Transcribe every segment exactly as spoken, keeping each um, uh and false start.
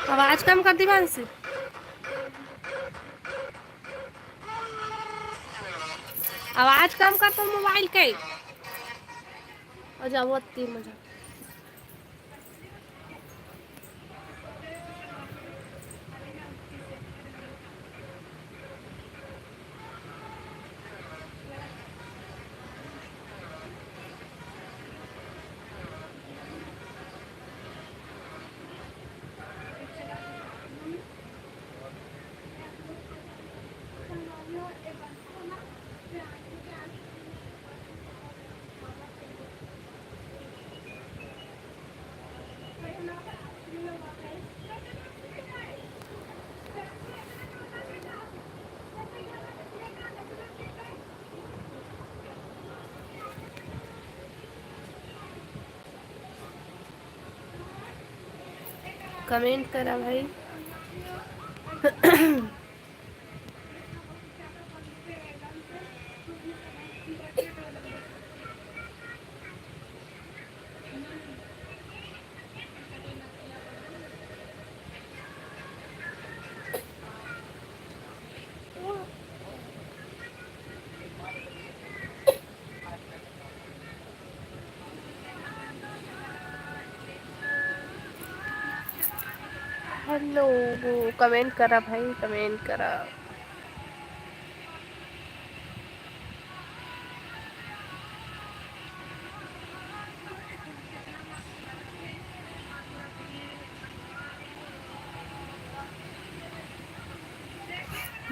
आवाज कम कर दिवांशी, आवाज कम कर तो मोबाइल के। और जाओ तीन बजे। कमेंट करा भाई। हेलो, कमेंट करा भाई, कमेंट करा।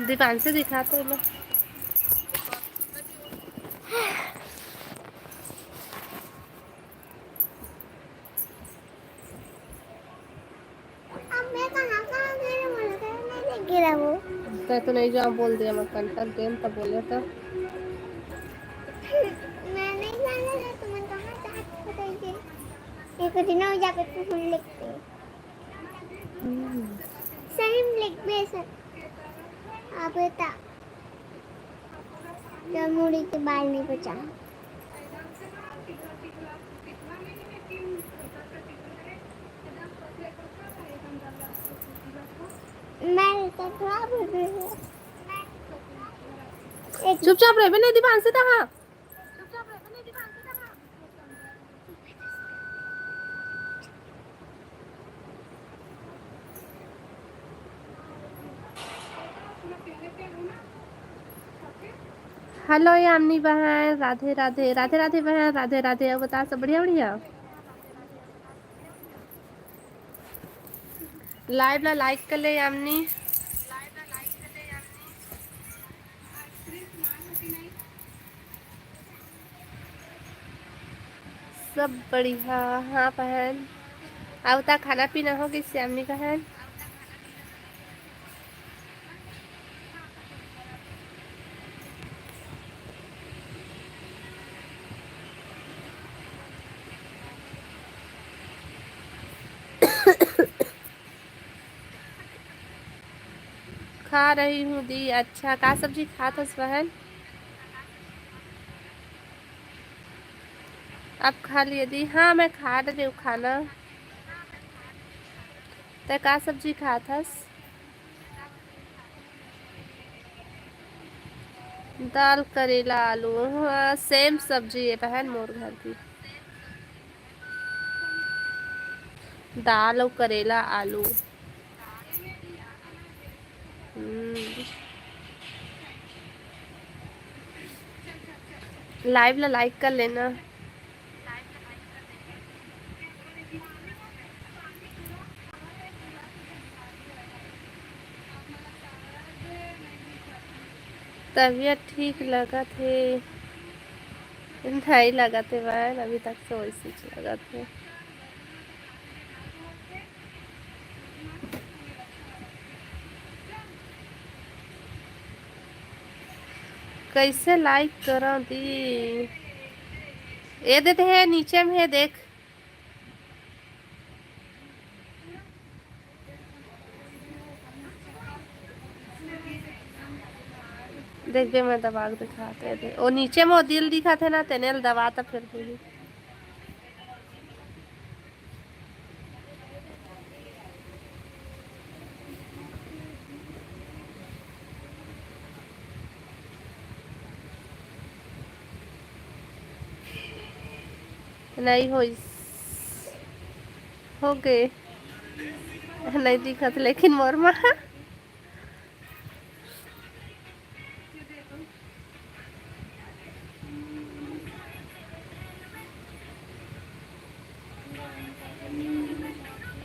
दीपांशु दिखा तो लो। अब मैं कहाँ कहाँ गए, मुझे नहीं गिरा वो। तै तो नहीं जाओ बोल दिया, मैं कंटा गेम तो बोले तो। मैं नहीं जाने दे, तुमने कहाँ जाके बताइए। ये कुछ ना हो जाके तो सुन लेते हैं। हम्म। सही में लिख दे सर। अब बता। जब मुड़ी के बाल नहीं बचा। मैं तो थोड़ा बहुत एक चुपचाप रहे, नहीं दीपांशु, तहाँ। हेलो यामिनी बहन, राधे राधे, राधे राधे बहन, राधे राधे। अब बता, सब बढ़िया बढ़िया? लाइव ला लाइक कर ले यामिनी। सब बढ़िया। हाँ बहन, अउ ता खाना पीना हो गइस यामिनी बहन? खा रही हूँ दी। अच्छा, का सब्जी खात हस बहन? अब खा लिए दी। हाँ, मैं खा डरे हूँ खाना। तै का सब्जी खात हस? दाल, करेला, आलू। हाँ, सेम सब्जी है बहन, मोर घर भी। दाल अउ करेला, आलू। हम्म। लाइव ला लाइक कर लेना। तबीयत ठीक लगत हे? नहीं लगत हे बहन, अभी तक तो वैसे ही लगत हे। कैसे लाइक करो दी? ये देते हैं, नीचे में है, देख। देखबे, मैं दबा के दिखाते हैं। ओ नीचे में वो दिल दिखाते ना, तेने ल दबा त फिर भी। नहीं होइस, हो गे। नहीं दिखत लेकिन मोर मा।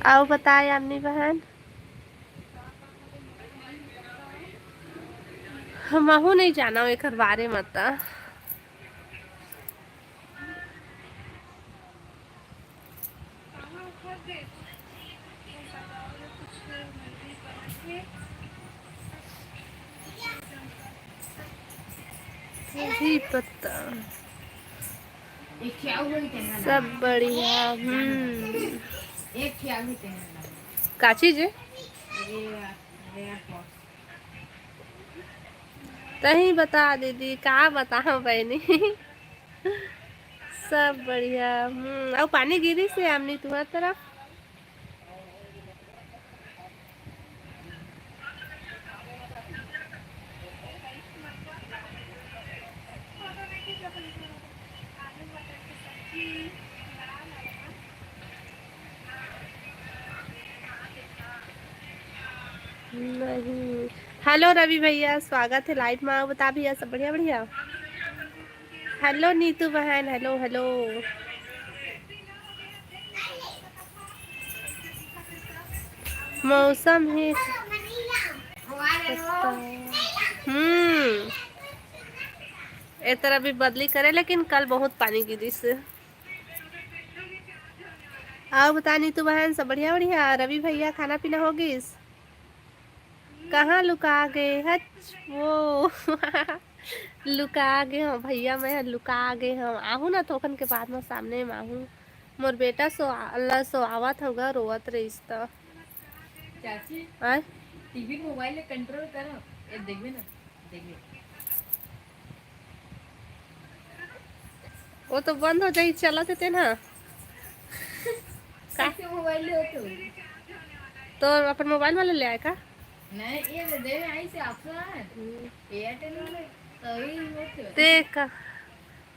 अउ बता यामिनी बहन, हमहू नहीं जानव एकर बारे म त। कढ़ी पत्ता। सब बढ़िया। हम्म। का चीज है? तही बता दीदी, का बताओ बहनी। सब बढ़िया। हम्म, अउ पानी गिरिस हे यामिनी तुहर तरफ? नहीं। हेलो रवि भैया, स्वागत है लाइव में। बता भैया, सब बढ़िया बढ़िया? हेलो नीतू बहन, हेलो हेलो। मौसम है। हम्म, ए तरफ भी बदली करे, लेकिन कल बहुत पानी गिरिस। अउ बता नीतू बहन, सब बढ़िया बढ़िया? रवि भैया, खाना पीना हो गिस? कहाँ लुका गे? हच, वो लुका गे हंव भैया, मैं ह लुका गे हंव। आहू ना थोकन के बाद म सामने म आहू। मोर बेटा सो, अल्ला सो आवत हव गा, रोवत रहिस त। चाची, आय? टीवी मोबाइल ले कंट्रोल करो, ये देखबे ना, देखबे। वो तो बंद हो जाई, चलत हे तेन ह। का? कैसे मोबाइल ले हो तो? तो अपन मोबाइल वाला ले आए का? नहीं, ये ले दे, आई से ऑफर। हम्म। एयरटेल वाले, तभी होते। ते का,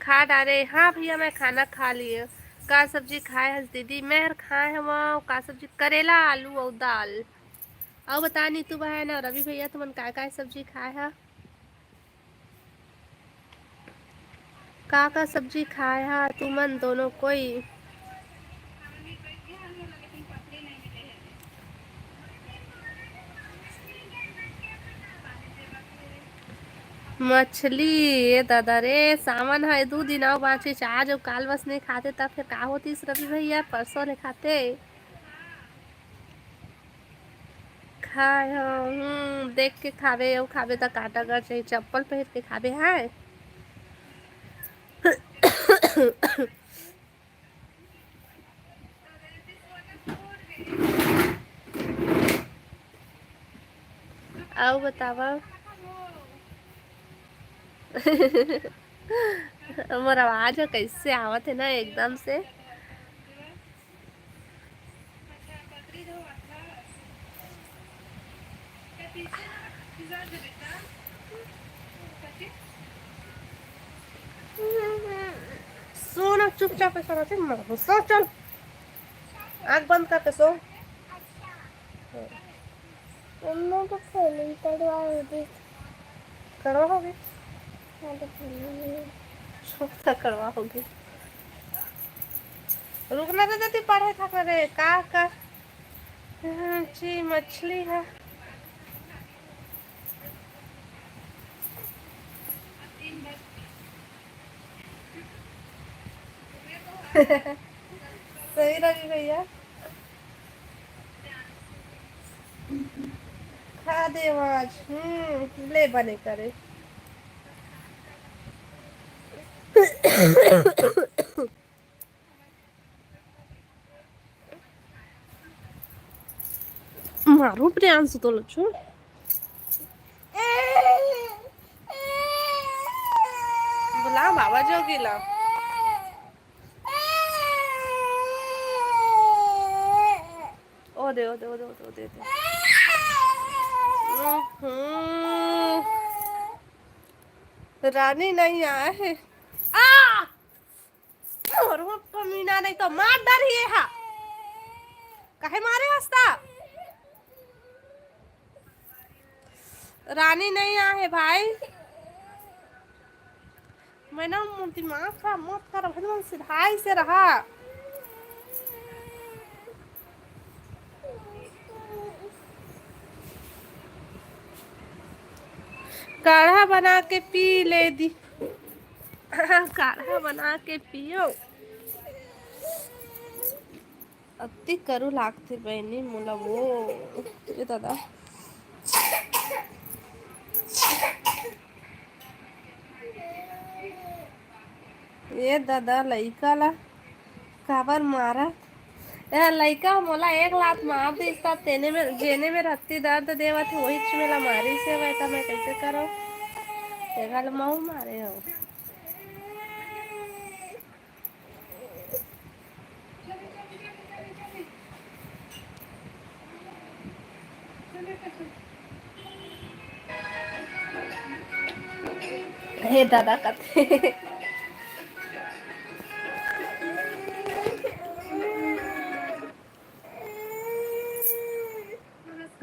खा डारे। हाँ भैया, मैं खाना खा लिए। का सब्जी खाए हस दीदी? मैं हर खाए हव का सब्जी, करेला, आलू अउ दाल। अउ बता नीतू बहन अउ रवि भैया, तुमन काय काय सब्जी खाए ह? का का सब्जी खाए हा तुमन दोनों कोई? मछली, ए दादा रे, सावन ह दू दिन अउ बाँचिस, आज अउ काल बस नइ खाते त फेर का होतिस रवि भैया, परसों ले खाते। खाए हव, हम्म, देख के खाबे, अउ खाबे त कांटा गड़ जाही, चप्पल पहिर के खाबे, हाय। अउ बतावा। मोर आवाज ह कइसे आवत हे ना एकदम से। सो ना, चुपचाप ऐसा रहते, मत सो, चल, आँख बंद करके सो। मम्मा को फूलन कड़वा हो गई। कड़वा हो गई? हाँ, तो फूलन हो गई। छोटा कड़वा हो गई। रुकना तो देती, पढ़े था करे, का कर। हाँ जी, मछली है। सही रवि भैया। खा दे आज। हम्म, ले बने करे। मारू प्रियांशु तो लच्छू। बुला बाबा जोगी ला। ओ दे, ओ दे, ओ दे, ओ दे, ओ दे, ओ दे। हम्म। रानी नहीं आया है। आ! और वो कमीना नहीं तो मार डरही ये हा। काहे मारे हस त? रानी नहीं आहे भाई। मैं ना, मोर दिमाग खराब मत कर, भगवान सिधाई से रहा। काढ़ा बना के पी ले दी। काढ़ा बना के पियो। अति करू लागथे बहिनी मोला वो। ये दादा, ये दादा लइका ला काबर मारा? ए लइका मोला एक लात मार दिस त तेने में, जेने में रत्ती दर्द देवत हे, वही मेला मारिस हे, त मैं कैसे करो? तेरा ल महू मारे हो। हे दादा कथे।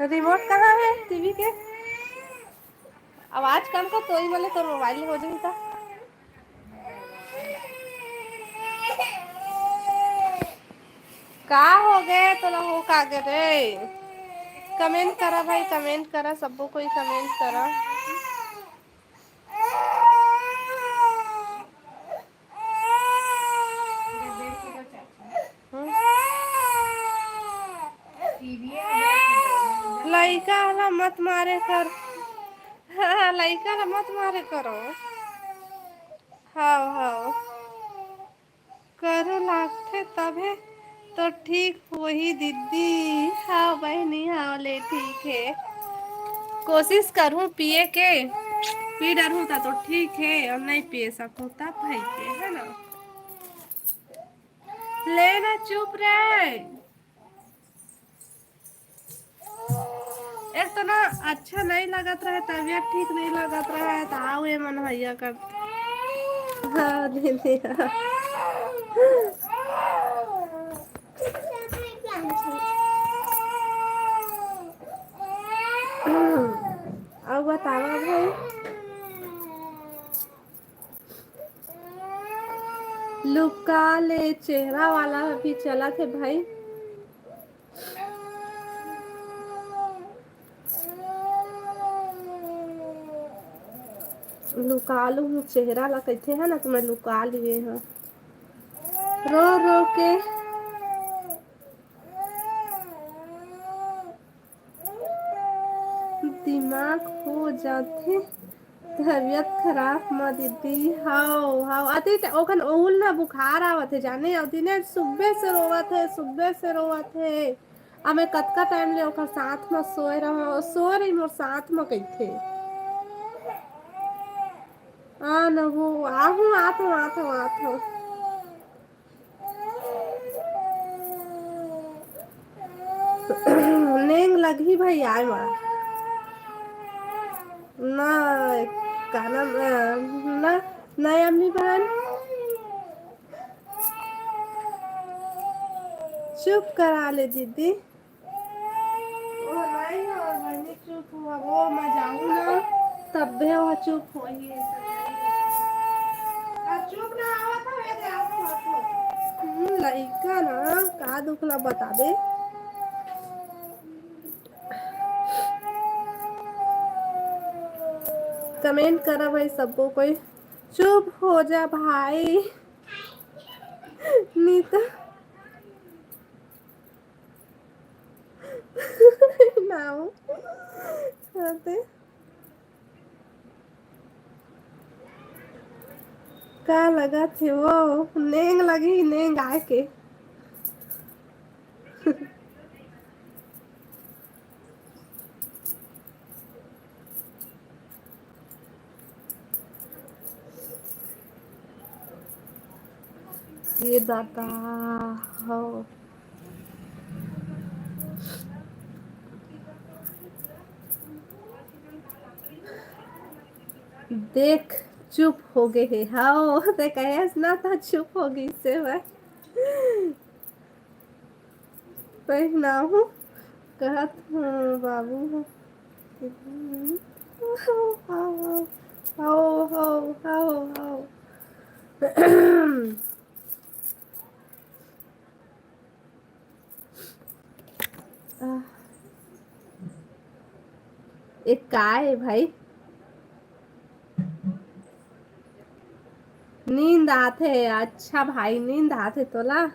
रिमोट कहाँ है टीवी के? आवाज कम कर, तोरी मले तोर मोबाइल हो जाही त। का हो गए तोला, हो का गए रे? कमेंट करा भाई, कमेंट करा, सबो कोई कमेंट करा। हम्म। लइका ला मत मारे कर। हाँ, लइका ला मत मारे करो। हाँ, हाँ। करू लागथे तभे तो ठीक होही दीदी। हाँ बहिनी, हाँ ले ठीक हे। कोशिश करहूँ पिए के, पी डरहूँ त तो ठीक हे, अउ नहीं पिए सकहूँ तब भाई के, है ना? ले ना, चुप रहे। एक तो ना अच्छा नहीं लगत रहे, तबीयत ठीक नहीं लगत रहे, तो आओ ये मन भैया कर। हाँ दीदी, हाँ। अब बतावा भाई, लुका ले चेहरा वाला भी चलत हे भाई। लुका लू हूँ चेहरा ला कहिथे है ना, तो मैं लुका लिए हूँ रो रो के। दिमाग हो जाथे तबीयत खराब म दीदी। हाव, हाव, अति त ओखन ओहुल ना बुखार आवत हे जाने, अउ दिने सुबह से रोवत हे, सुबह से रोवत हे। अब मैं कतका टाइम ले ओकर साथ म सोए रहूं, अउ सो रही मोर साथ म कहिथे। आ न वो, आहूं, आत हूं, आत हूं, आत हूं। नेंग लगही भाई आय मा। ना, का नाम, ना, ना, अम्मी बहन। चुप करा ले दीदी। ओ नहीं हो, बहिनी चुप हुआ, वो मैं जाऊँ ना, तब भी वो चुप होही। आ, चुप ना आवत हवे, जावत हो। हम्म, लइका ना, का दुख ला बताबे। कमेंट करा भाई सबको कोई, चुप हो जा भाई। नीता। नाऊ। आते। का लगत हे वो? नेंग लगही, नेंग आके। ये दादा हो। देख, चुप हो गए हे। हाव, ते कहेस ना, त चुप हो गई से मैं। पहनाहूँ कहत हूँ बाबू। हव, हव, हव, हव। आह। ए का ए भाई? नींद आथे? अच्छा भाई, नींद आथे तोला?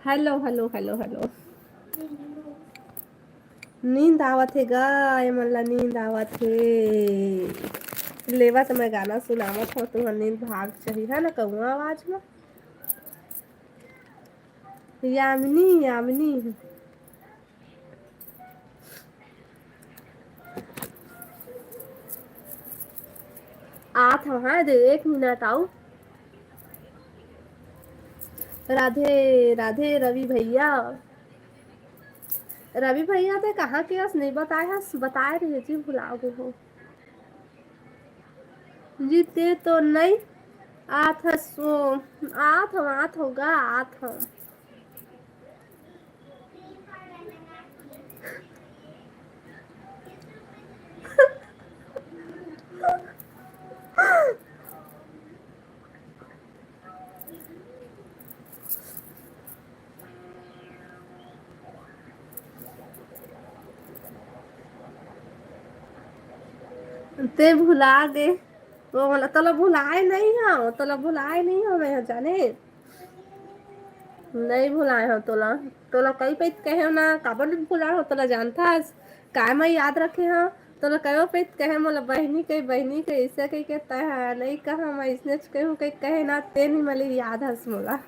Hello, hello, hello, hello. नींद आवत हे गा, ए मन ला नींद आवत हे। लेवत मैं गाना सुनावत हव, तुहर नींद भाग चही, है ना, कौआ आवाज में। यामिनी, यामिनी। आत हव, हाँ दे, एक मिनट आऊ। राधे राधे रवि भैया। रवि भैया, ते कहाँ के हस, नहीं बताए हस? बताए रहे जी, भुला गे हो जी। ते तो नहीं आत हस। ओ, आत हव, आत हव गा, आत हव। ते भुला गे। वो वाला तोला भुलाए नहीं हव, तोला भुलाए नहीं हव मैं ह जाने। नहीं भुलाए हव तोला। तोला कई पइत कहे हव ना, काबर नहीं भुलाए हव, तोला जानथस? काय मैं याद रखे हव? तोला कयो पइत कहे, मोला बहिनी कही, बहिनी कही, अइसे कही के तैं ह नहीं कहा, मैं अइसनेच कहूँ कही कहे ना, ते नहीं मले याद हस मोला।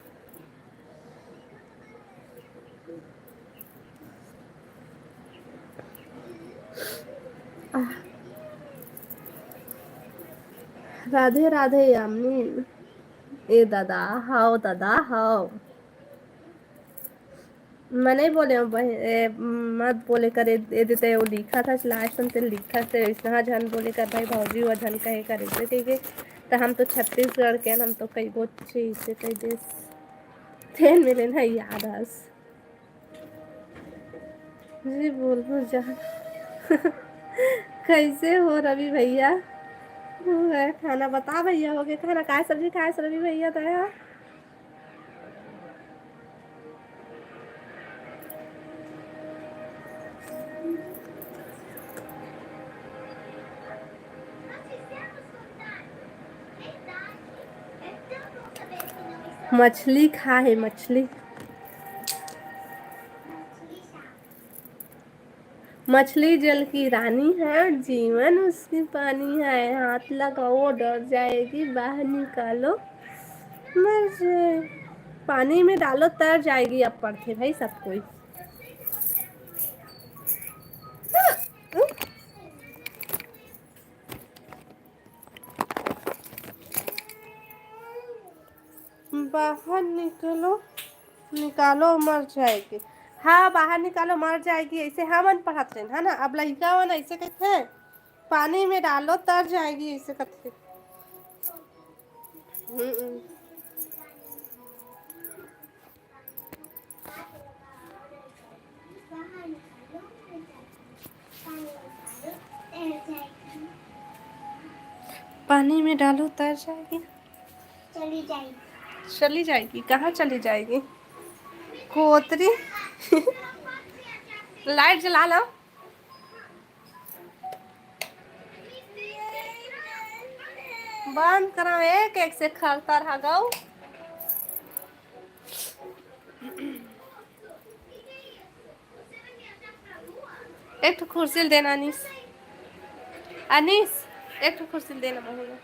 राधे राधे यामिनी। ए दादा, हव दादा, हव। मैं नहीं बोले हव बहिन, ए, मत बोले करे, ए देते वो लिखा था, लास्ट में ते लिखा थे, इसना झन बोले कर भाई, भौजी वो झन कहे करे, से कही के, तो हम तो छत्तीसगढ़ के, हम तो कई गो चीज से कही देस। तेन मिले ना याद हस। जी बोलहूँ जान। कैसे हो रवि भैया? हुआ है खाना, बता भैया, हो गया खाना? काय सब्जी खाए रवि भैया तैं? मछली खाए, मछली। मछली जल की रानी है, जीवन उसकी पानी है। हाथ लगाओ, डर जाएगी, बाहर निकालो, मर जाए। पानी में डालो, तर जाएगी। अब पढ़थे भाई सब कोई। बाहर निकलो, निकालो, मर जाएगी। हाँ, बाहर निकालो, मर जाएगी, अइसे हमन पढ़त रहेन, है ना? अब लइका मन अइसे कहिथे, पानी में डालो, तर जाएगी, अइसे कहिथे। हम्म। पानी में डालो, तर जाएगी। चली जाएगी। चली जाएगी? कहाँ चली जाएगी? कोतरी। लाइट जला लो। बंद करो, एक एक से खरतर हगऊ। एक ठो कुर्सी ल देना, अनीस। अनीस, एक ठो कुर्सी ल देना, महू ल।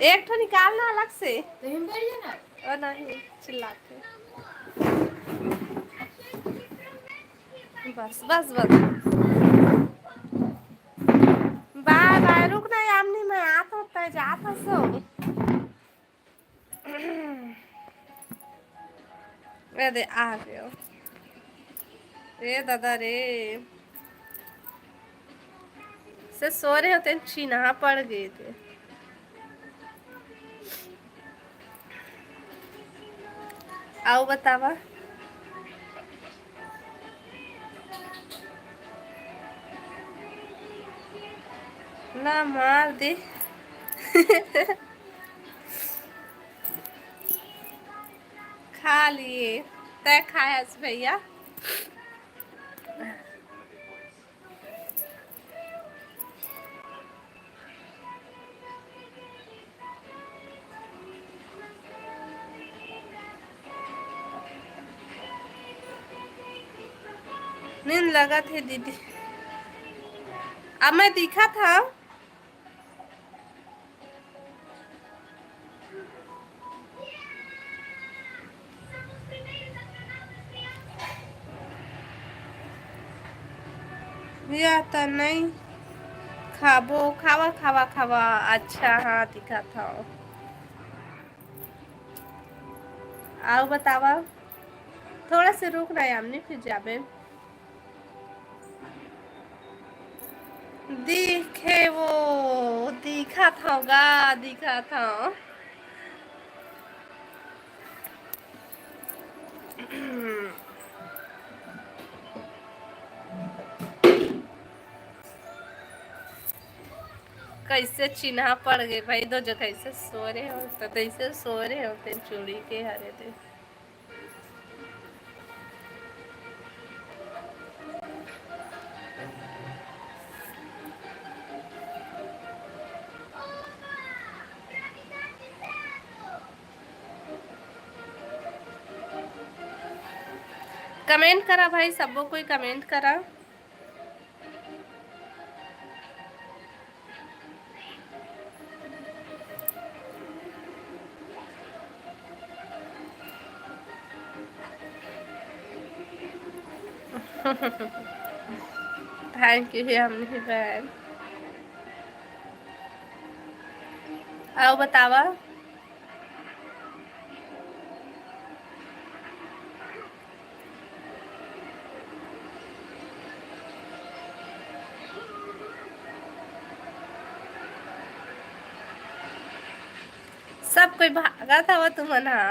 एक ठो निकालना अलग से। तो हम बैठ जाना। ओ नहीं, चिल्लाथे। बस, बस, बस। बाय, बाय, रुक ना, यामिनी, मैं आत हूँ, तय जात हसो। ए दे, आ गयो। ए दादा रे। से सो रहे होते, छीना पड़ गए थे। आओ बतावा। ला मार दे। खा लिए, तय खायस भैया। नींद लगत हे दीदी। अब मैं दिखत हव। या त नहीं खाबो, खावा, खावा, खावा। अच्छा, हाँ, दिखत हव। अउ बतावा, थोड़ा से रुक ना यामिनी, फिर जाबे। दिखे वो, दिखत हव गा, दिखत हव। कैसे चिन्हा पड़ गे भाई, दो जो कैसे सो रहे हो, तो कैसे सो रहे हो, ते चूड़ी के हरे दे। कमेंट करा भाई, सबो कोई कमेंट करा। Thank you यामिनी बहन। अउ बतावा। सब कोई भागत हवा तुमन हा।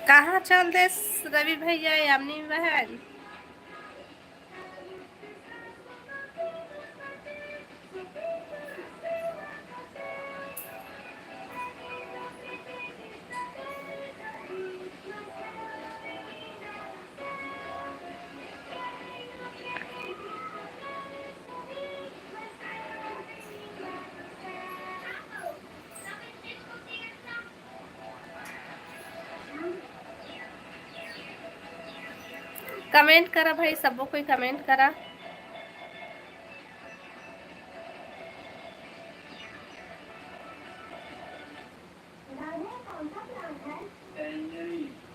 कहाँ चल देस रवि भैया, यामिनी बहन? कमेंट करा भाई, सबो कोई कमेंट करा।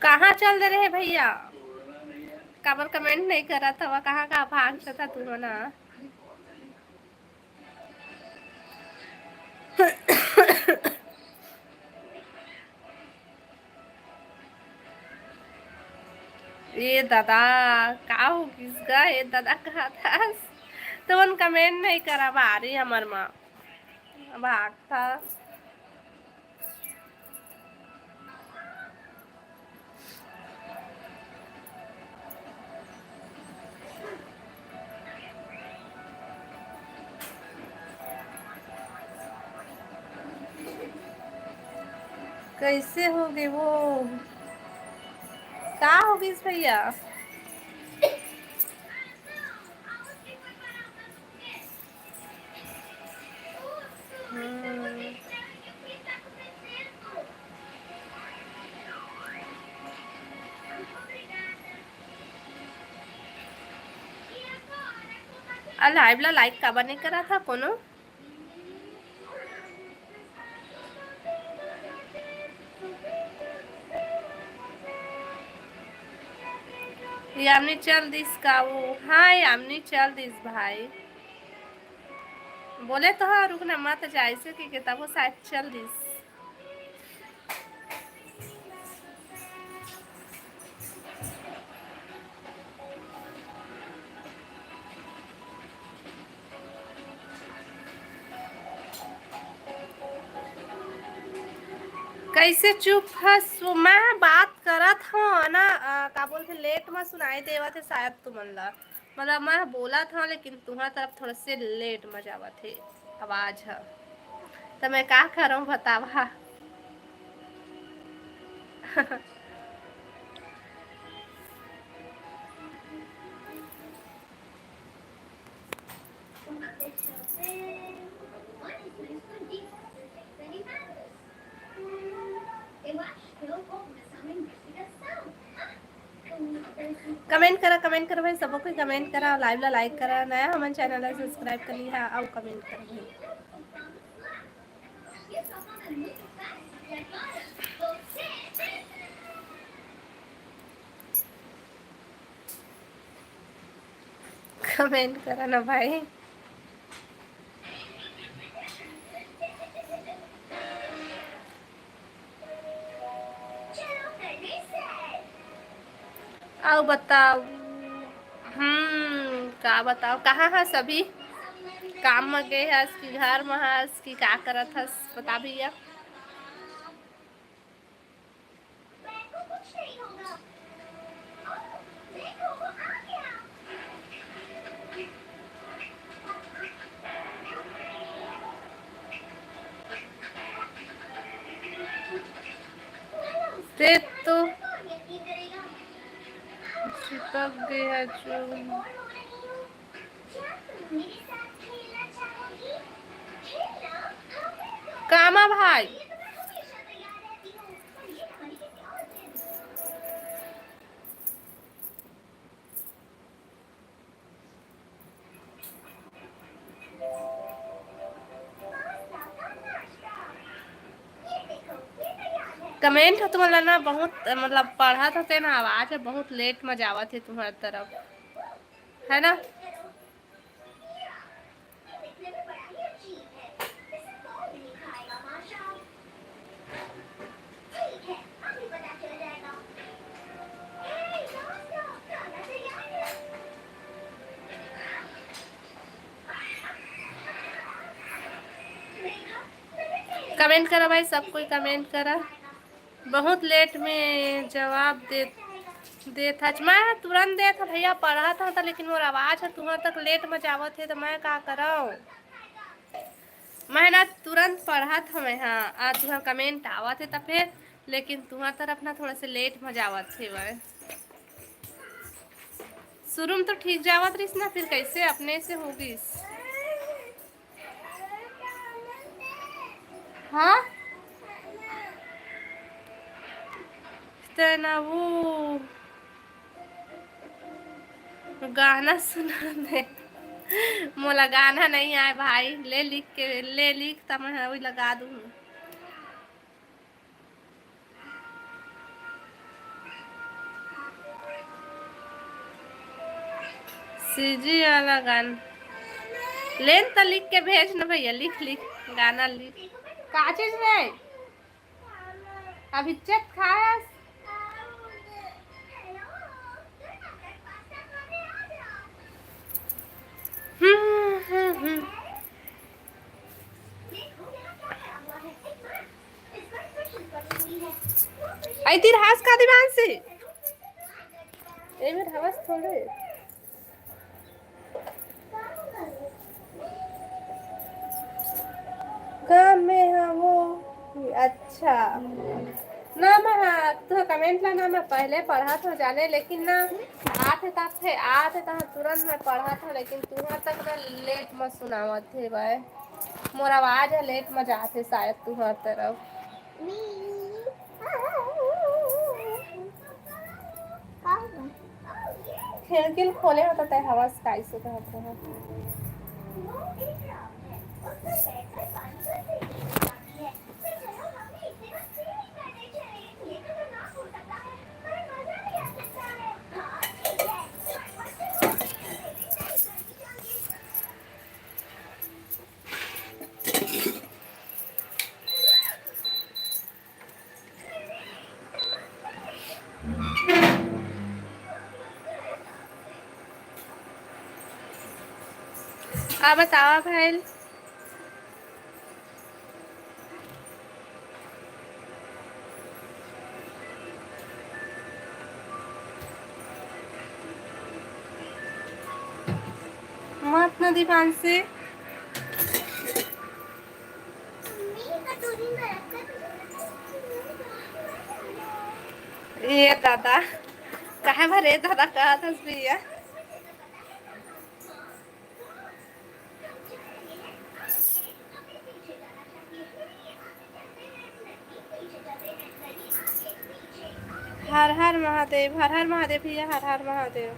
कहाँ चल दे रहे भैया? काबर कमेंट नहीं करत हवा? कहाँ, कहाँ भाग सकत तू मना? ए दादा, का हो गिस गा? ए दादा, कहा था? तुमन कमेंट नहीं करा बारी हमर माँ। भागता। कैसे हो गए वो? का हो गइस भैया? हम्म। आ live ला like काबर नहीं करा था कोनो? यामिनी चल दिस का वो? हाँ, यामिनी चल दिस भाई। बोले तो हाँ, रुकना मत जा, ऐसे कि, कि तब वो शायद चल दिस। कैसे चुप हस? मैं बात करत हूँ ना, आ, का बोलते, लेट में सुनाई देवत है शायद तुमन ला। मतलब, मैं बोलत हव, लेकिन तुंहर तरफ थोड़ा से लेट म जावत हे आवाज ह। त मैं का करंव, बतावा? कमेंट करा, कमेंट करा भाई, सबो कोई कमेंट करा, लाइव ला लाइक करा, नया हमन चैनल ला सब्सक्राइब कर लिहा अउ कमेंट करा भाई। कमेंट करा ना भाई। अउ बताओ, हम्म, का बताओ, कहाँ हस अभी? काम म गे हस कि घर म हस कि का करत हस, बता भैया। ते तो चिपक गया जो। कामा भाई। कमेंट ह तुमन ला ना बहुत, मतलब, पढ़त हते ना, आवाज ह बहुत लेट म जावत हे तुम्हर तरफ, है ना? कमेंट करा भाई, सब कोई कमेंट करा। बहुत लेट में जवाब दे, देत हच। मैं तुरंत देत हँव भैया, पढ़त हँव त, लेकिन मोर आवाज ह तुँहर तक लेट में जावत हे, त मैं का करँव? मैं ना तुरंत पढ़त हँव, हाँ, आ तुँहर कमेंट आवत हे त फेर, लेकिन तुँहर तरफ ना थोड़ा से लेट में जावत हे। मैं शुरू में तो ठीक जावत रहिस ना, फिर कैसे अपने से हो गिस। हाँ? तेना वो गाना सुना दे। मोला गाना नहीं आए भाई, ले लिख के, ले लिख त मैं वही लगा दूँ। सीजी वाला गाना। लेन त लिख के भेज न भैया, लिख, लिख, गाना लिख। का चीज रे? अभी चेक खायस। हम्म, हम्म, हम्म। आई तीर हास का दिमाग से। ए मेर हवस थोड़े। काम में हाँ वो। अच्छा। ना मैं, हाँ, तू कमेंट ला ना, मैं पहले पढ़त हँव जाने, लेकिन ना आथे तब थे, आथे तहाँ तुरंत मैं पढ़त हँव, लेकिन तुँहर तक ना लेट में सुनावत हे भाई। मोर आवाज ह लेट में जाथे शायद तुँहर तरफ। खिड़की ल खोले हो त तय हवस काइसे कहत रहे। का बतावा भाई? मत न दीपांशी। ए दादा, काहे भरे दादा कहत हस भैया? हर हर महादेव, हर हर महादेव भैया, हर हर महादेव।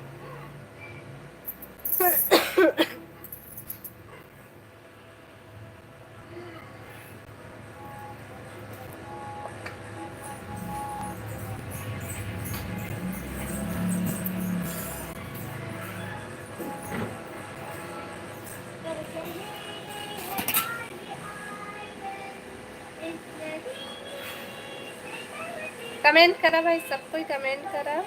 कमेंट करा भाई, सब कोई कमेंट करा।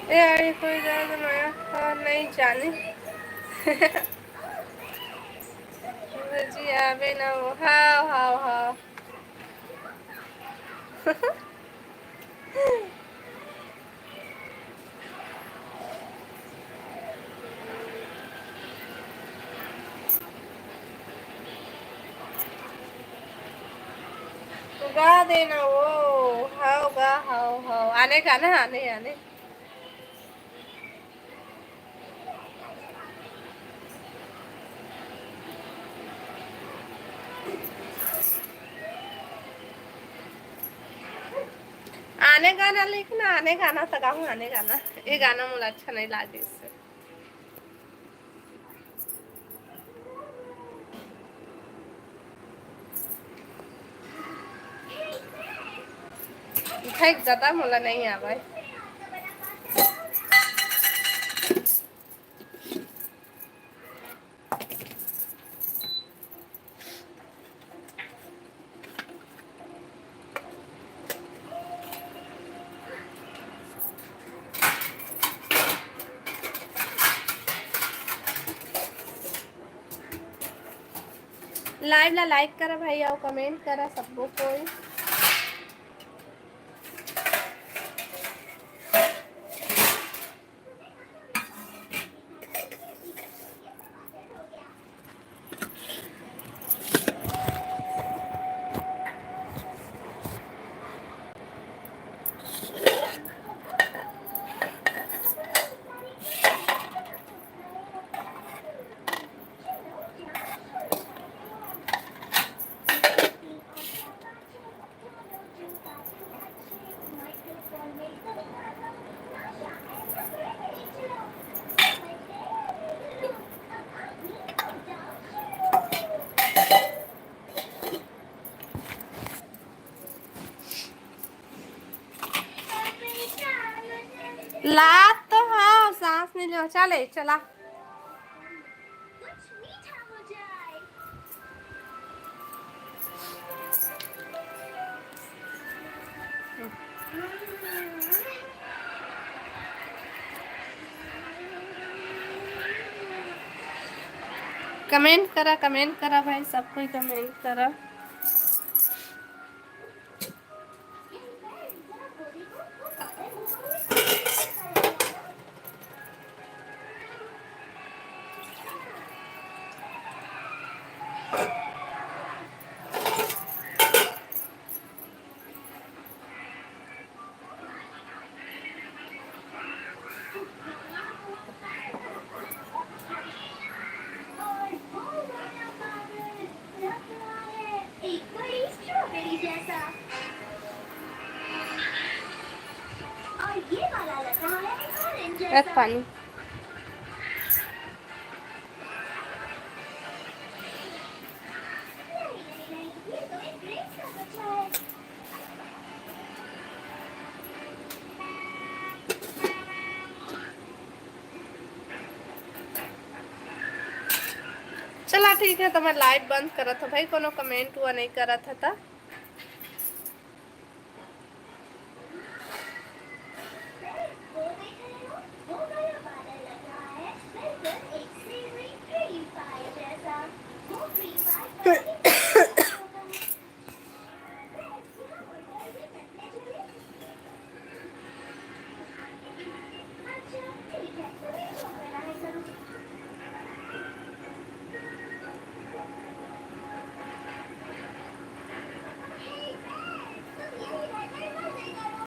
ए, अरे कोई दर्द नया और नहीं जाने। जी आवे ना वो, हाव, हाव, हाव। गा देना वो, हाव गा, हाव, हाव। आने का ना, आने, आने। आने गाना लिख ना, आने गाना त गाहूँ, आने गाना। ये गाना मोला अच्छा नहीं लागे इससे। भाई दादा मोला नहीं आवे। Live ला like करा भाई, अउ comment करा सबो कोई। ला तो हाँ, सांस नहीं लो, चले, चला। Comment करा, comment करा भाई, सब कोई comment करा। रख पानी। चला ठीक है, तो मैं लाइव बंद करत हूँ भाई, कोनो कमेंट हुआ नहीं करत है त।